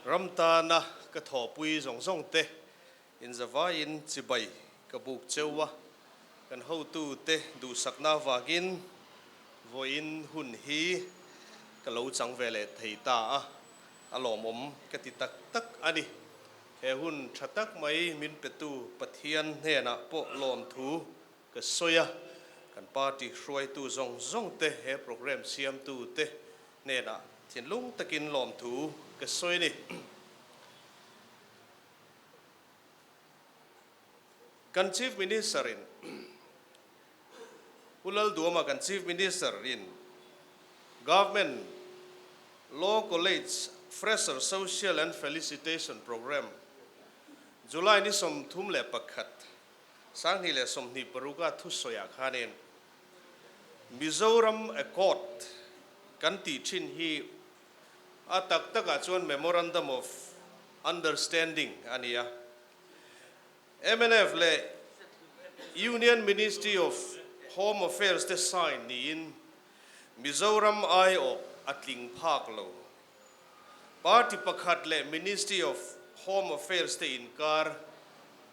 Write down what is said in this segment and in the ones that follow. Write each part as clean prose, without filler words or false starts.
Ram tana ka thawhpui zawng zawng te inzavaiin chibai ka buk cheu a, kan hotute duhsakna avangin vawiin hun hi ka lo chang ve leh thei ta a, a lawmawm ka ti tak tak a ni. He hun tha tak mai min petu Pathian hnenah pawh lawmthu ka sawi a, kan party hruaitu zawng zawng te he programme siamtu te hnenah thinlung takin lawmthu ka sawi a ni. Kan Chief Minister in Pu Lalduama kan Chief Minister in Government Law College Fresher Social and Felicitation Programme July ni 31, 2026 a thusawiah khanin Mizoram Accord kan tih thin hi a tak takah chuan Memorandum of Understanding a ni a. Mnf leh Union Ministry of Home Affairs te sign niin Mizoram aiawh a tling phak lo. Party pakhat leh Ministry of Home Affairs te inkar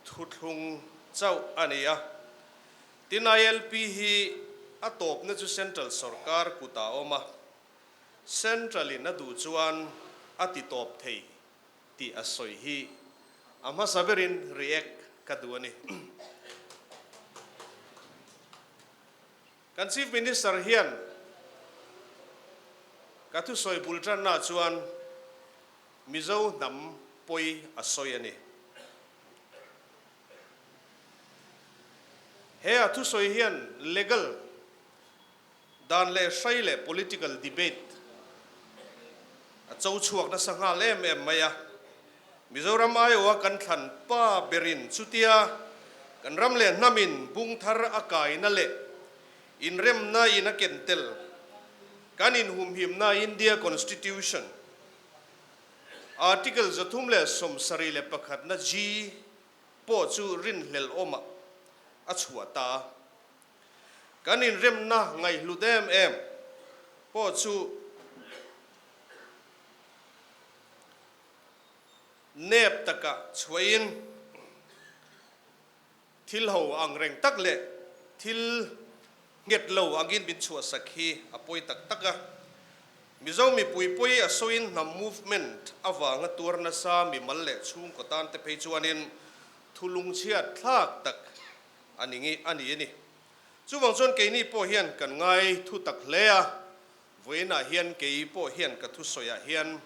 thuthlung chauh a ni a. Tin ILP hi a tawpna chu Central sawrkar kutah a awm a, Central in a duh chuan a ti tawp thei tih a sawi hi a hmasa berin react ka duh a ni. Kan Chief Minister hian ka thusawi bul tanna chuan Mizo hnam pawi a sawi a ni. He a thusawi hian legal dan leh hrai leh political debate a cho chhuak nasa nghal em em mai a. Mizoram aiawha kan thlan pa berin chutia kan ram leh hnamin bung thar a kaina leh inremna in a ken tel kan inhumhimna India Constitution Article 371 na G pawh chu rinhlelh awmah a chhuah ta a. Kan inremna ngaihhlut em em pawh chu nep takah chhuahin thil ho ang reng tak leh thil nghet lo angin min chhuahsak hi a pawi tak tak a. Mizo mipui pawi a sawiin hnam movement avanga tuar nasa mimal leh chhungkaw tan te phei chuanin thulungchhiat thlak tak a ni ngi a ni a ni. Chuvang chuan keini pawh hian kan ngai thu tak hle a, vawiinah hian kei pawh hian ka thusawiah hian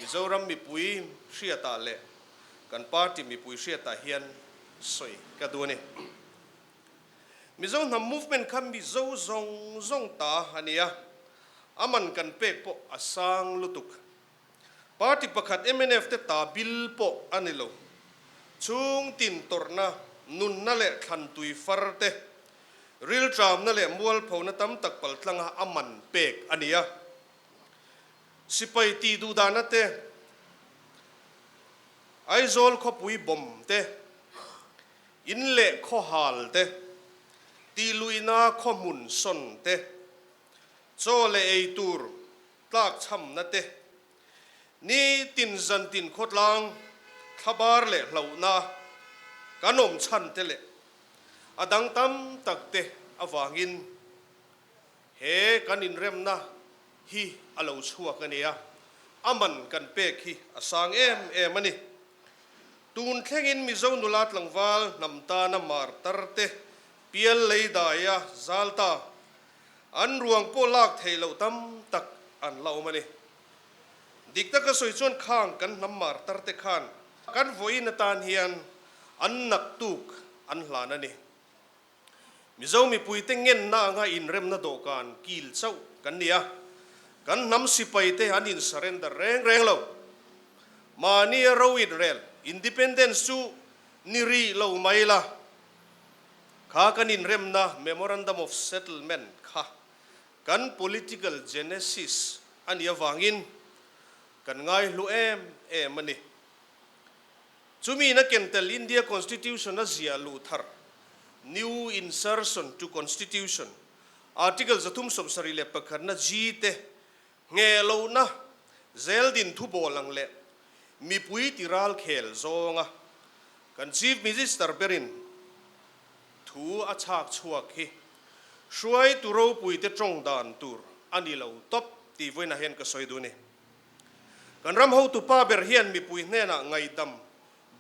Mizoram mipui hriatah leh kan party mipui hriatah hian sawi ka duh a ni. Mizo hnam movement kha Mizo zawng zawng ta a ni a, a man kan pek pawh a sang lutuk. Party pakhat mnf te ta bil pawh a ni lo. Chhung tin tawrhna, nunna leh thlan tui far te, rilṭamna leh mualphona tam tak paltlanga a man pek a ni a. Sipai tih duhdahna te, Aizawl khawpui bomb te, in leh khawhal te, tihluihna khawhmun sawn te, chaw leh ei tur tlakchhamna te, ni tin zan tin khawtlang thlabar leh hlauhna kan awm chhan te leh a dang tam tak te avangin he kan inremna hi a lo chhuak a nia, a man kan pek hi a sang em em a ni. Tun thlengin Mizo nula tlangval hnam tana martar te pial lei daia zal ta An ruang pawh lak theih loh tam tak an la awm a ni. Dik taka sawi chuan khang kan hnam martar te khan kan vawiin atan hian an naktuk an hlan a ni. Mizo mipuite ngenna anga inremna dawhkan kil chauh kan ni a, kan hnam sipai te an in surrender reng reng lo. Mahnia ro inrel, independence, chu ni rih lo mai la. Kha kan inremna Memorandum of Settlement kha kan political genesis a nih avangin kan ngaihlu em em a ni. Chumi na ken tel India Constitution a ziah luh thar, New Insertion to Constitution, Article 371 na G te ngheh lohna zeldin thubawl ang leh. Mipui ti ral khel zawnga kan Chief Minister berin thu a chhak chhuak hi hruaitu ropuite tawng dan tur a ni lo tawp tih vawiinah hian ka sawi duh a ni. Kan ram hotupa ber hian mipui hnenah ngaihdam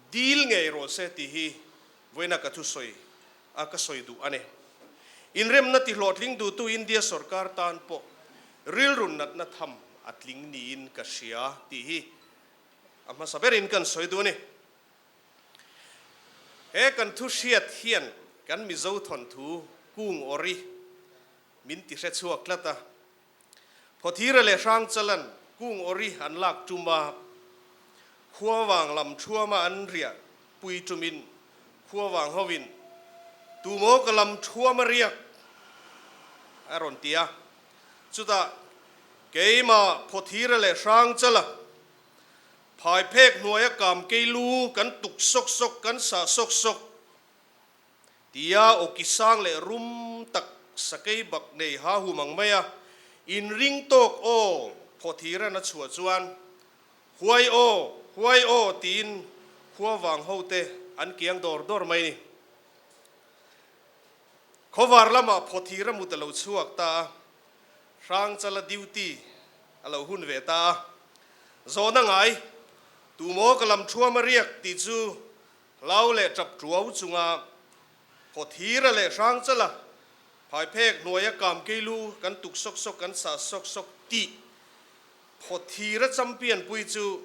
dil ngei rawh se tih hi vawiina ka thusawi a ka sawi duh a ni. Inremna tihlawhtling duhtu India sorkar tan pawh rilru natna tham a tling niin ka hria tih hi a hmasa berin kan sawi duh a ni. He kan thu hriat hian kan Mizo thawnthu kung awri min ti hre chhuak tlat a. Phawthira leh Hrangchalan kung awri an lak tum a, khuavang lam thuama an riah pui tumin khuavang hovin Tumaw ka lam thuama riak a rawn ti a. Chutah keimah Phawthira leh Hrangchala phai phek hnuaia kam kei lu kan tuk sawk sawk kan sah sawk sawk Tia awki sang leh rum tak sakei bak nei ha hum ang mai a, inring tawk aw phawthiran a chhuah chuan Huai aw, huai aw tiin khua vang ho te an kiang dawr dawr mai ni. Khawvar lamah phawthir a mut a lo chhuak ta a, Hrangchala duty a lo hun ve ta a, Zawhna ngai, tumaw ka lam thuam a riak tih chu Hlau leh tap tuau chunga Phawthira leh Hrangchala phaiphek hnuaia Kamkeilu kan tuk sawk sawk kan sah sawk sawk tih Phawthira champion pui chu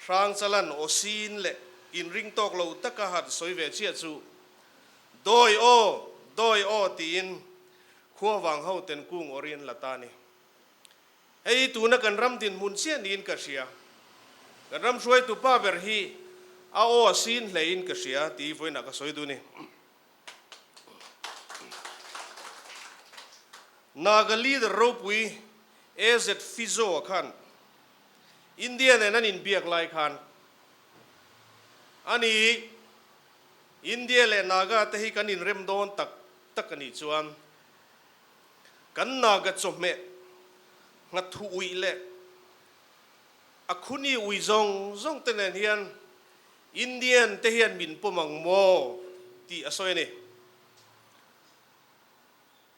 Hrangchalan awsin leh inring tawk lo taka han sawi ve chiah chu Dawi aw! Dawi aw! tiin khuavang ho ten kung awrin la ta ni. Hei tuna kan ram dinhmun chiah niin ka hria. Kan ram hruaitu pa ber hi a aw a sin hlein ka hria tih vawiinah ka sawi duh a ni. Naga leader ropui AZ Fizo-a khan India nen an inbiak lai khan ani India leh Naga te hi kan inrem dawn tak tak a nih chuan Kan Naga chawhmeh nghathu uih leh a khuni ui zawng zawng te nen hian Indian te hian min pawm ang maw tih a sawi a ni.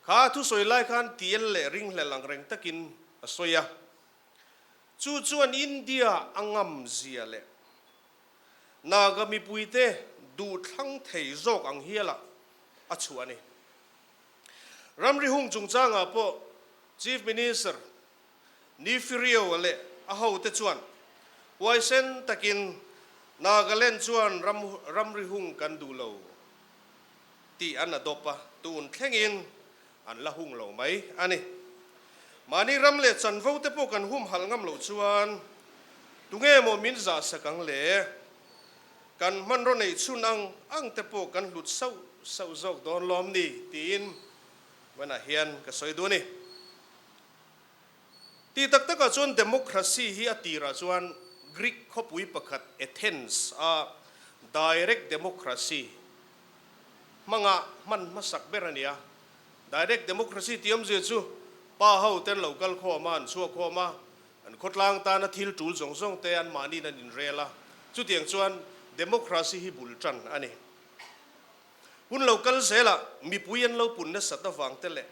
Kha thusawi lai khan tial leh ringhlel ang reng takin a sawi a. Chu chuan India a ngam zia leh Naga mipuite duhthlang thei zawk ang hialah a chhuah a ni. Ramri hung chungchangah pawh Chief Minister Neiphiu leh a hote chuan huaisen takin Nagaland chuan ramri hung kan duh lo tih an adopt a, tun thlengin an la hung lo mai a ni. Mahni ram leh chanvo te pawh kan humhalh ngam loh chuan tunge maw min zahsak ang le? Kan hmanraw neih chhun ang ang te pawh kan hlut sauh sauh zawk dawn lawm ni tiin hmanah hian ka sawi duh a ni. Tih tak takah chuan democracy hi a tirah chuan Greek khawpui pakhat Athens a direct democracy hmanga hman hmasak ber a ni a. Direct democracy tih awmzia chu pa ho ten lo kal khawm a, an chhuak khawm a, An khawtlang tana thil tul zawng zawng te an mahniin an inrel a, chutiang chuan democracy hi bul tan a ni. Hun lo kal zelah mipui an lo pun nasat avang te leh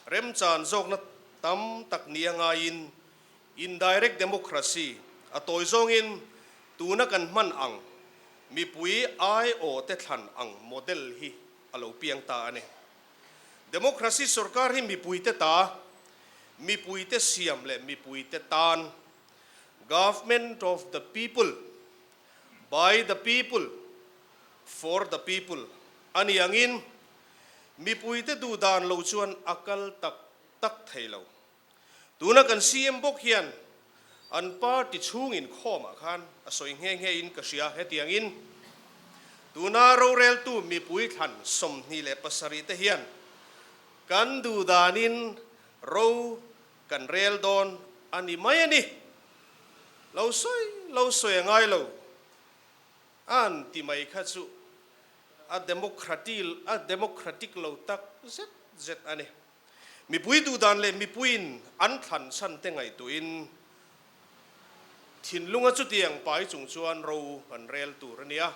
remchan zawkna tam tak ni a ngaiin indirect democracy a tawi zawngin tuna kan hman ang mipui aiawh te thlan ang model hi a lo piang ta a ni. Democracy sorkar hi mipuite ta, mipuite siam leh mipuite tan, Government of the people, by the people, for the people, a ni angin mipuite duh dan lo chuan a kal tak tak thei lo. Tuna kan CM bawk hian an party chhung inkhawmah khan a sawi nghe nghe in ka hria hetiangin, Tuna roreltu mipui thlan 27 te hian kan duh danin ro kan rel dawn a ni mai a ni. Lo sawi lo sawi a ngai lo an ti mai kha chu a democratic lo tak zet zet a ni. Mipui duhdan leh mipuiin an thlan chhan te ngaihtuahin Thinlunga chutiang pai chung chuan ro an rel tur a nia.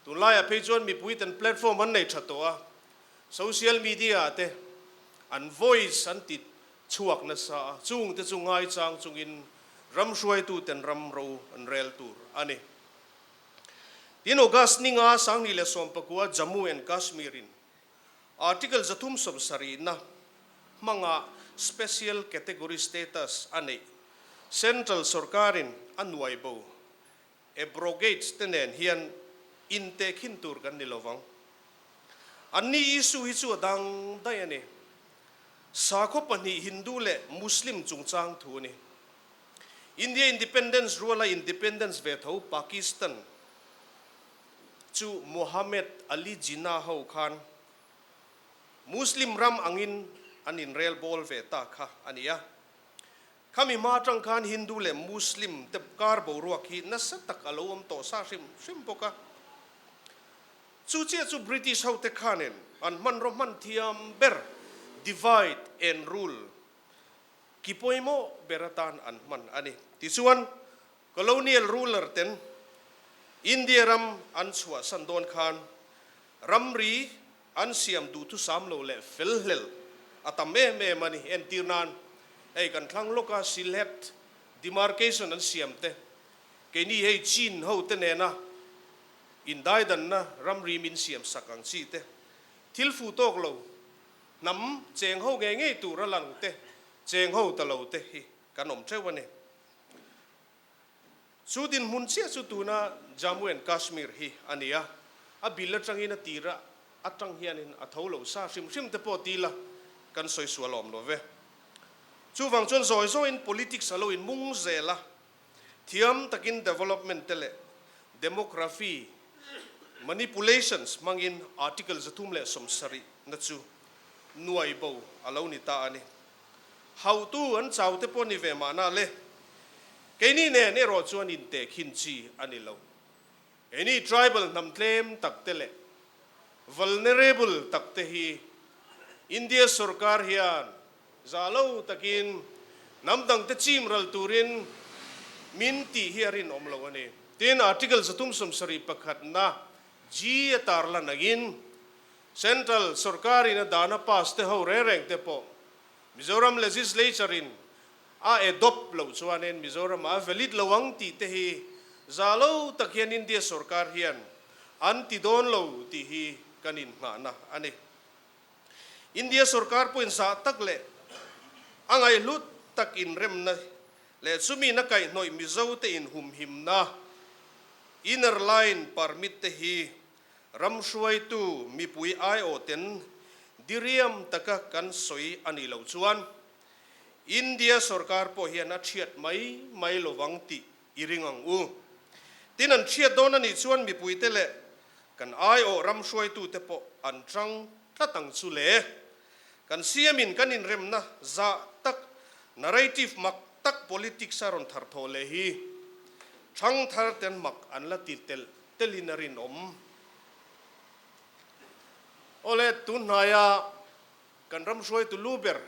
Tunlaiah phei chuan mipui ten platform an nei tha tawh a, social media ah te an voice an ti chhuak nasa a, chungte chu ngaichang chungin ram hruaituten ram ro an rel tur a ni. Tin, August ninga 2019 Jammu and Kashmir in Article 370 na hmanga Special Category Status a neih Central sorkarin a nuai bo Abrogates te nen hian intehkhin tur kan ni lovang. Anni issue hi chu a dang daih a ni. Sakhaw pahnih Hindu leh Muslim chungchang thu a ni. India Independence ruala Independence ve tho Pakistan chu Mohammed Ali Jinnah ho khan Muslim ram angin an inrel bawl ve ta kha a ni a. Khami hma atang khan Hindu leh Muslim te kar boruak hi nasa tak a lo awm tawh sa hrim hrim bawk a. Chu chiah chu British hote khanin an hmanraw hman thiam ber divide and rule ki pawimawh ber atan an hman a ni. Tichuan, colonial ruler ten India ram an chhuahsan dawn khan ramri an siam duhthusam lo leh fel hlel a tam em em a ni. Entir nan, hei kan thlang lawka Sylhet demarcation an siam te, keini hei Chin ho te nena indaidanna ramri min siam sak ang chi te, thil fuh tawk lo hnam cheng ho ngei ngei tur a lang te, cheng ho ta lo te hi kan awm theuh a ni. Chu dinhmun chiah chu tuna Jammu and Kashmir hi a ni a, a bil atangin a tir atang hianin a tho lo sa hrim hrim te pawh ti la kan sawi sual awm lo ve. Chuvang chuan zawi zawiin politics a lo inmung zel a, thiam takin development te leh demography manipulations hmangin Article 370 na chu nuai bo a lo ni ta a ni. Hautu an chau te pawh ni ve mahna le. Keini nen erawh chuan intehkhin chi a ni lo. Keini tribal hnam tlem tak te leh vulnerable tak te hi India sorkar hian za lo takin hnam dang te chim ral turin min tih hi a rinawm lo a ni. Tin, Article 371 na G a tarlan angin Central sorkarin a dana pass te ho reng reng te pawh Mizoram Legislature in a adopt loh chuanin Mizoram ah a valid lo ang tih te hi za lo tak hian India sorkar hian an ti dawn lo tih hi kan inngahna a ni. India sorkar pawhin zah tak leh a ngaihhlut tak inremna leh chumi na kaihhnawih Mizo te inhumhimna Inner Line Permit te hi Ram hruaitu mipui aiawhten diriam taka kan sawi a nih loh chuan India sorkar pawh hian a thiat mai mai lovang tih i ring ang u. Tin, an thiat dawn a nih chuan mipuite leh kan aiawh ram hruaitute pawh an tang tlat ang chu le. Kan CM-in kan inremna zah tak narrative mak tak politics a rawn thar thawh leh hi thangthar ten mak an la ti telh telin a rinawm. Awle, tun hnaia kan ram hruaitu lu ber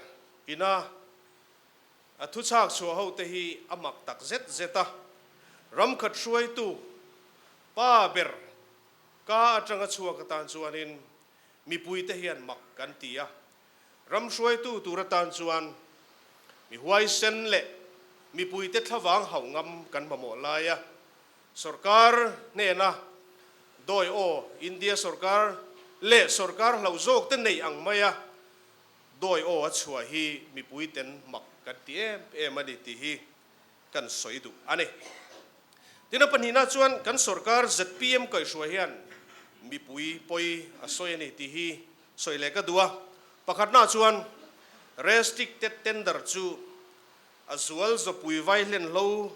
ina a thuchhak chhuah ho te hi a mak tak zet zet a, ram khat hruaitu pa ber ka atanga chhuak atan chuanin mipui te hian mak kan ti a, ram hruaitu tur atan chuan mi huaisen leh mipui te thlavang hauh ngam kan mamawh lai a. Sorkar hnena dawi aw India sorkar leh sorkar hlauh zawk te neih ang maia dawi aw a chhuah hi mipui ten mak kan ti em em a ni tih hi kan sawi duh a ni. Tin a pahnihna chuan kan sorkar zpm kaihhruai hian mipui pawi a sawi a ni tih hi sawi leh ka duh a. Pakhatna chuan restricted tender chu A zual zawpui vai hlen hlo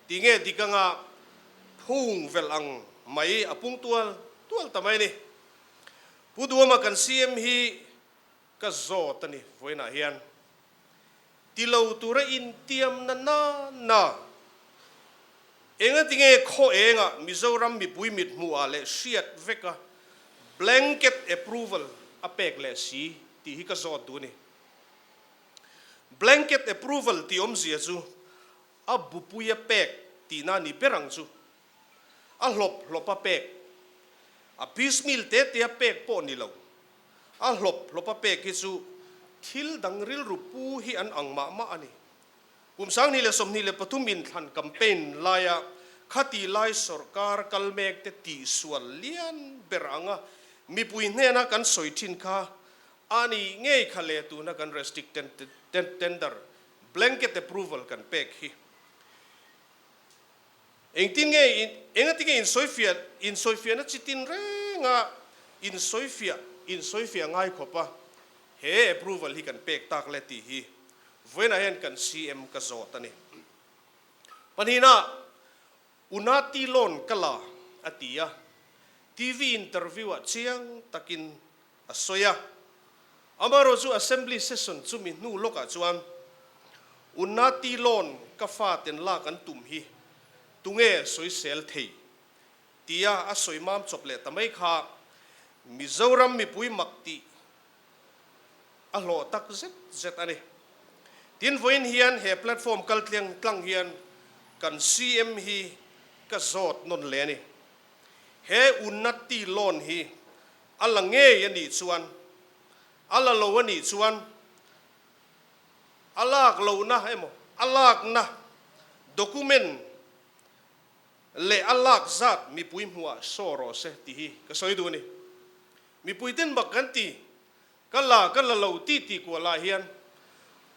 ti nge dik anga phung velh ang mai a pung tual tual ta mai a ni. Pu Duama kan CM hi ka zawt a ni vawiinah hian ti lo tura intiam na na na enga tinge khaw engah Mizoram mipui mithmuh ah leh hriat vek a blanket approval a pek leh si tih hi ka zawt duh a ni. Blanket approval tih awmzia chu a bupuia pek tihna ni ber ang chu. A hlawp hlawpa pek, a piecemeal te tea pek pawh ni lo, a hlawp hlawpa pek hi chu thil dang rilru pu hi an ang mah mah a ni. Kum 2023 inthlan campaign laia khati lai sawrkar kal mek te tihsual lian ber anga mipui hnena kan sawi thin kha a ni ngei kha le tuna kan restricted tender blanket approval kan pek hi. Engtin nge engati nge insawifiah insawifiahna chi tin renga insawifiah insawifiah ngai khawpa he approval hi kan pek tak le tih hi vawiinah hian kan CM ka zawt a ni. Pahnihna, Unati loan ka la a ti a, TV interview ah chiang takin a sawi a. Amaherawh chu Assembly session chumi hnu lawkah chuan Unnati loan ka faten lak an tum hi tunge sawisel thei tia a sawi mam chawp leh ta mai kha Mizoram mipui mak tih a hlawh tak zet zet a ni. Tin vawiin hian he platform kal tlang tlang hian kan CM hi ka zawt nawn leh a ni. He Unnati loan hi A la ngei a nih chuan, a la lo a nih chuan, a lak lohna emaw, a lakna document leh a lak zat mipui hmuhah saw rawh se tih hi ka sawi duh a ni. Mipui ten bak kan ti, ka la ka la lo ti tih kualah hian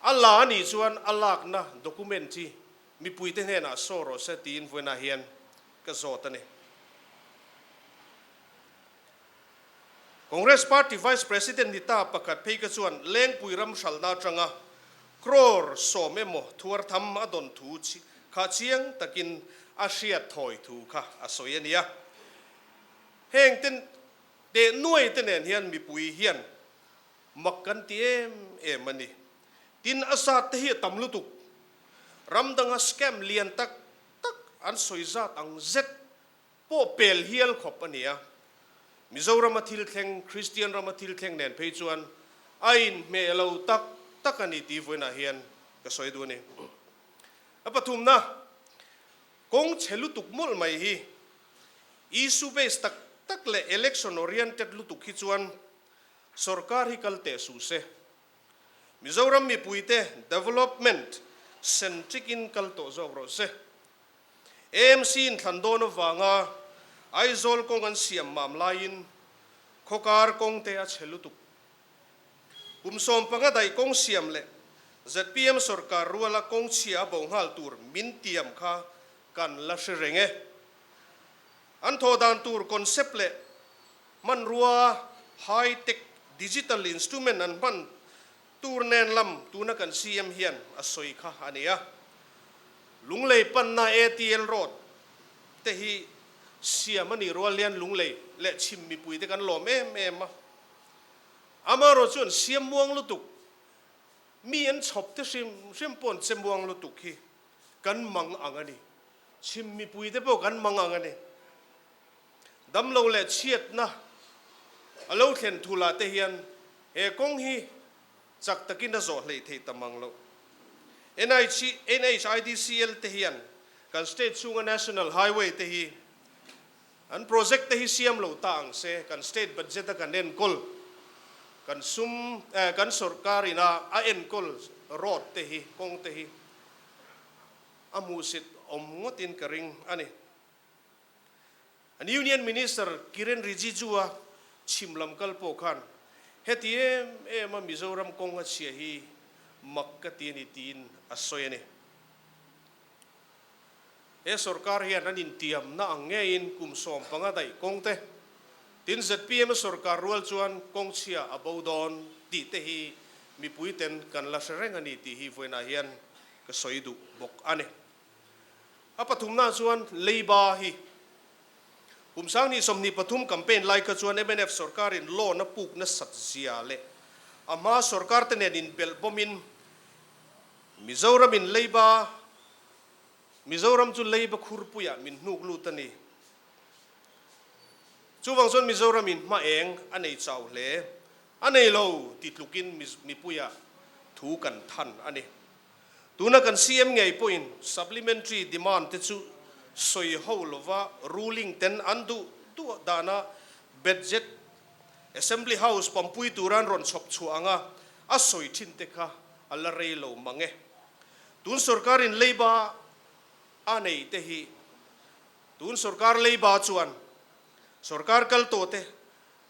a la a nih chuan a lakna document hi mipuite hnenah saw rawh se tiin vawiinah hian ka zawt a ni. Congress Party Vice President ni ta pakhat phei kha chuan Lengpui ram hralhna atanga crore 10 emaw thuar tham a dawn thu kha chiang takin a hriat thawi thu kha a sawi a nia. Heng te teh nuai te nen hian mipui hian mak kan ti em em a ni. Tin a zat te hi a tam lutuk. Ram danga scam lian tak tak an sawi zat ang zet pawh pel hial khawp a ni a. Mizorama thil thleng, Kristian rama thil thleng nen phei chuan a inhmeh lo tak tak a ni tih vawiinah hian ka sawi duh a ni. A pathumna, kawng chhe lutuk mawlh mai hi issue based tak tak leh election oriented lutuk hi chuan sorkar hi kal teh suh se. Mizoram mipuite development centric in kal tawh zawk rawh se. AMC inthlan dawn avanga Aizawl kawng an siam mam laiin khawkar kawng te a chhe lutuk. Kum 15 daih kawng siam leh zpm sorkar ruala kawng chhia a bo nghal tur min tiam kha kan la hre reng e. An thawh dan tur concept leh hmanrua high tech digital instrument an hman tur nen lam tuna kan CM hian a sawi kha a ni a. Lunglei panna ATL road te hi siam a nih rual hian Lunglei leh chhim mipui te kan lawm em em a. Amaherawh chuan siam muang lutuk, mi an chhawp te hrim hrim pawh an che muang lutuk hi kan mang ang a ni. Chhim mipui te pawh kan mang ang a ni. Damlo leh chhiatna a lo thlen thulah te hian he kawng hi chak takin a zawh hleih theih ta mang loh. NHIDCL te hian kan state chhunga National Highway te hi an project te hi siam lo ta ang se, kan state budget a kan enkawl, kan sum kan sorkar ina a enkawl road te hi, kawng te hi a hmuhsit awm ngawtin ka ring a ni. An Union Minister Kiren Rijiju-a chhim lam kal pawh khan heti em em a Mizoram kawng a chhia hi mak ka ti a ni tiin a sawi a ni. He sorkar hian an intiamna ang ngeiin kum 15 daih kawng te, tin zpm sorkar rual chuan kawng chhia a bo dawn tih te hi mipui ten kan la hre reng a ni tih hi vawiinah hian ka sawi duh bawk a ni. A pathumna chuan Leiba hi kum 2023 campaign lai kha chuan mnf sorkarin loan a puk nasat zia leh a hma sorkar te nen inbelh bawmin Mizoramin Leiba Mizoram chu Leiba khurpuiah min hnuk lut a ni. Chuvang chuan Mizoramin hma eng a nei chau hle. A nei lo ti tlukin mipuiah thu kan than a ni. Tuna kan CM ngei pawhin supplementary demand te chu sawi ho lova ruling ten an duh duh dana budget Assembly House pampui tura an rawn chhawp chhuah anga a sawi thin te kha a la rei lo mang e. Tun sorkarin leiba a nei te hi tun sorkar leiba chuan sorkar kal tawh te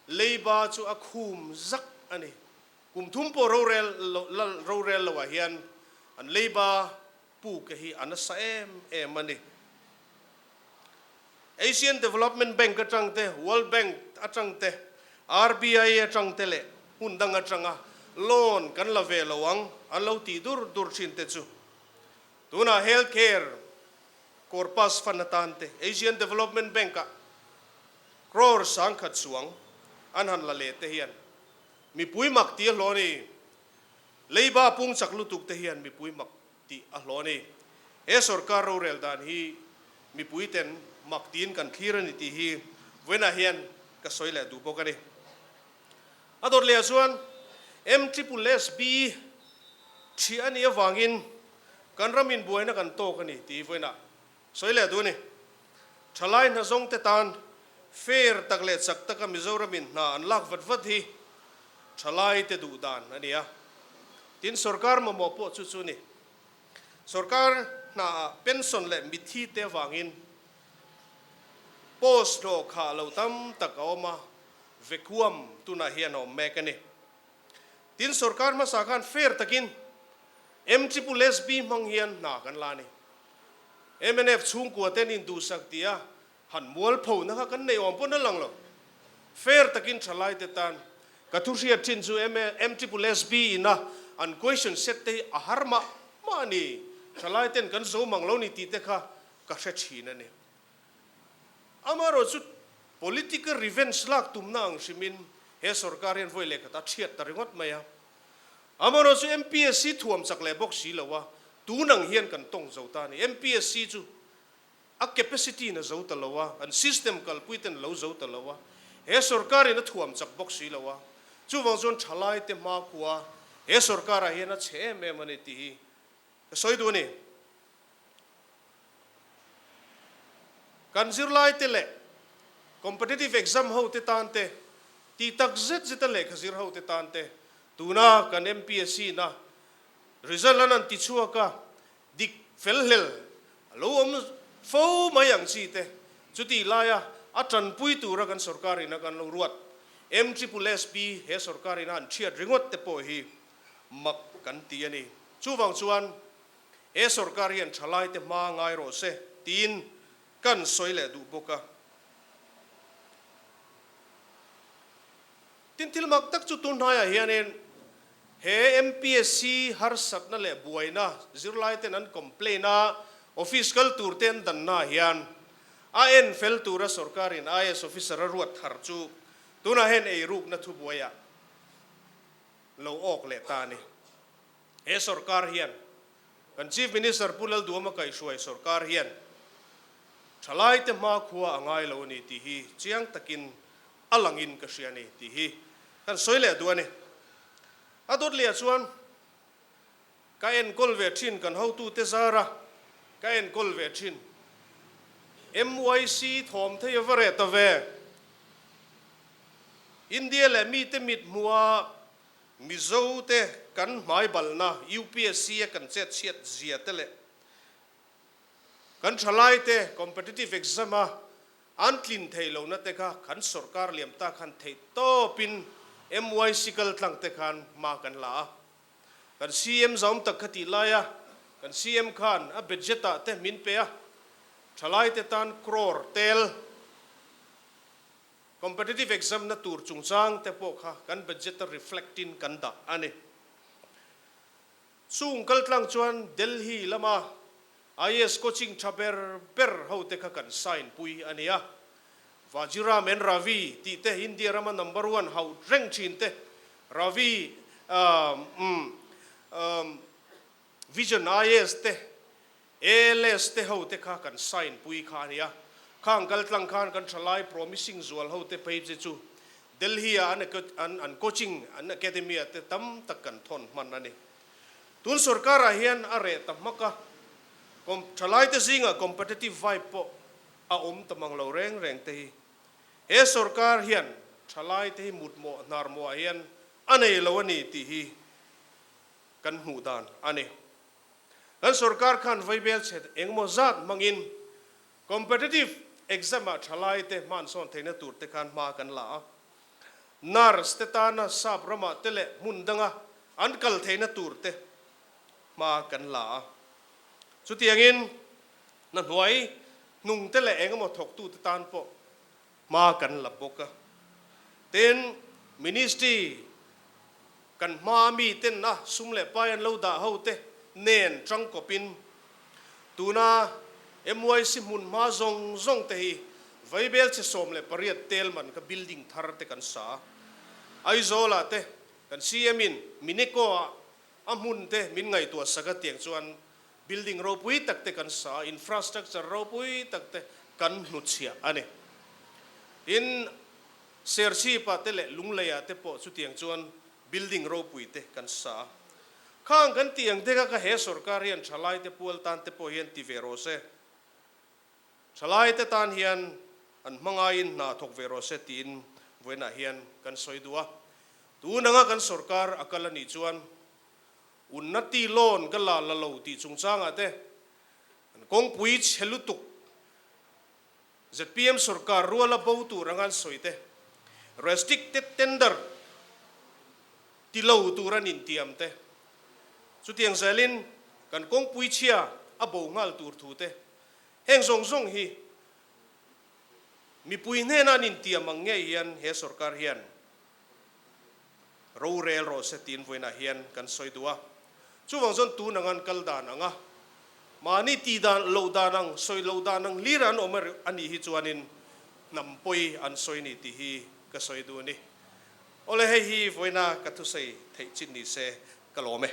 leiba chu a khum zak a ni. Kum thum pawh rorel rorel loah hian an leiba pu ke hi a nasa em em a ni. Asian Development Bank atang te, World Bank atang te, RBI atang te leh hmun dang atanga loan kan la ve lo ang an lo tih dur dur thin te chu tunah Health Care Corpus Fund atan te Asian Development Bank ah crore 10,000 chuang an han la leh te hian mipui mak tih a hlawh a ni. Leiba pung chak lutuk te hian mipui mak tih a hlawh a ni. He sorkar rorel dan hi mipui ten mak tiin kan thlir a ni tih hi vawiinah hian ka sawi leh duh bawk a ni. A dawt lehah chuan MSSB ṭhiah a nih avangin kan ram inbuaina kan tawk a ni tih hi vawiinah sawi leh duh a ni. Ṭhalai hnazawng te tan fair tak leh chak taka Mizoramin hna an lak vat vat hi ṭhalai te duh dan a ni a. Tin, sorkar mamawh pawh chu chu a ni. Sorkar hnaah pension leh mitthi te avangin post hlawh khah lo tam tak a awm a, vacuum tunah hian a awm mek a ni. Tin, sorkar hmasa khan fair takin MSSB hmang hian hna kan la a ni. Mnf chhungkua ten induhsak tih a han mualpho na kha kan neih awm pawn a lang lo. Fair takin thalai te tan ka thu hriat thin chu MSSB in a an question set te hi a har mah mah a ni. Thalai ten kan zo mang lo ni tih te kha ka hre thin a ni. Amaherawhchu political revenge lak tumna ang hrimin he sorkar hian vawi lehkhat a thiat ta ringawt mai a. Amaherawhchu MPSC thuam chak leh bawk si lo a, tun ang hian kan tawng zo ta a ni. MPSC chu a capacity in a zo ta lo a, an system kalpui ten a lo zo ta lo a, he sorkarin a thuam chak bawk si lo a, chuvang chuan thalaite hmakhua he sorkarah hian a chhe em em a ni tih hi ka sawi duh a ni. Kan zirlaite leh competitive exam hote tan te, tih tak zet zeta lehkha zir hote tan te, tuna kan MPSC na result an han ti chhuak a, dik fel hlel a lo awm fo mai ang chi te, chutih laia a tanpui tura kan sorkar ina kan lo ruat MSSB he sorkar ina an thiat ringawt te pawh hi mak kan ti a ni. Chuvang chuan He sorkar hian thalaite hma ngai rawh se tiin kan sawi leh duh bawk a. Tin, thil mak tak chu tun hnaiah hianin he MPSC harsatna leh buaina zirlaiten an complain a, office kal tur te an danna hian a en fel tura sorkarin IAS officer a ruat thar chu tunah hian eirukna thubuaiah lo awk leh ta a ni. He sorkar hian, kan Chief Minister Pu Lalduama kaihhruai sorkar hian thalaite hmakhua a ngai lo a ni tih hi chiang takin a langin ka hria a ni tih hi kan sawi leh duh a ni. A dawt lehah chuan ka enkawl ve thin kan hotute zara ka enkawl ve thin MYC thawm thei a va reh ta ve. India leh mite mit hmuha Mizo te kan hmai balna UPSC a kan chet chhiat zia te leh kan thalai te competitive exam a an tlin thei lohna te kha kan sorkar liam ta khan theih tawpin MYC kal tlang te khan hma kan la a. Kan CM zaum tak kha tih lai a kan CM khan a budget ah te min pe a, thalai te tan crore tel Competitive exam na tur chungchang te pawh kha kan budget a reflect in kan dah a ni. Chung kaltlang chuan Delhi lama IAS coaching tha ber ber ho te kha kan sign pui a ni a. Vajiram and Ravi tih te India rama number one hauh reng thin te Ravi umm umm Vision IAS te ALS te ho te kha kan sign pui kha a nia. Khang kal tlang khan kan thalai promising zual ho te phei che chu Delhi ah an an an coaching an academy ah te tam tak kan thawn hman a ni. Tun sorkar ah hian a reh ta hmak a. Thalaite zingah competitive vibe pawh a awm ta mang lo reng reng te hi he sorkar hian thalaite hi mutmawh hnarmawhah hian a nei lo a ni tih hi kan hmuh dan a ni. Kan sorkar khan vaibel chhe engemaw zat hmangin competitive exam-ah thalaite hmansawn theihna tur te khan hma kan la a. Nurse te tana sap ramah te leh hmun danga an kal theihna tur te hma kan la a. Chutiangin hna hnuai hnung te leh engemaw thawktute tan pawh hma kan la bawk a. Tin, Ministry kan hma mi ten a sum leh pai an lo dah ho te nen tangkawpin tuna MYC hmun hma zawng zawng te hi Vaibel chhe 18 tel man kha building thar te kan sa a. Aizawl ah te kan CM in Mineco ah a hmun te min ngaihtuah sak a tiang chuan building ropui tak te kan sa a, infrastructure ropui tak te kan hnuchhiah a ni. Tin, Serchhip ah te leh Lunglei ah te pawh chutiang chuan building ropui te kan sa a. Khang kan tih ang dek a ka he sorkar hian thalai te pual tan te pawh hian ti ve rawh se. Thalai te tan hian an hmangaiin hna thawk ve rawh se tiin vawiinah hian kan sawi duh a. Tun anga kan sorkar a kal a nih chuan Unnati loan ka la la lo tih chungchangah te an kawngpui chhe lutuk zpm sorkar ruala bo tur anga an sawi te restricted tender ti lo tur an intiam te chutiang zelin kan kawngpui chhia a bo nghal tur thu te heng zawng zawng hi mipui hnena an intiam ang ngei hian he sorkar hian Rorel rawh se tiin vawiinah hian kan sawi duh a. Chuvang chuan tun ang an kal dan ang a, mahni tih dan loh dan ang, sawi loh dan ang hlir an awm a nih hi chuanin hnam pawi an sawi ni tih hi ka sawi duh a ni. Awle hei hi vawiina ka thusawi theih chin ni se ka lawm e.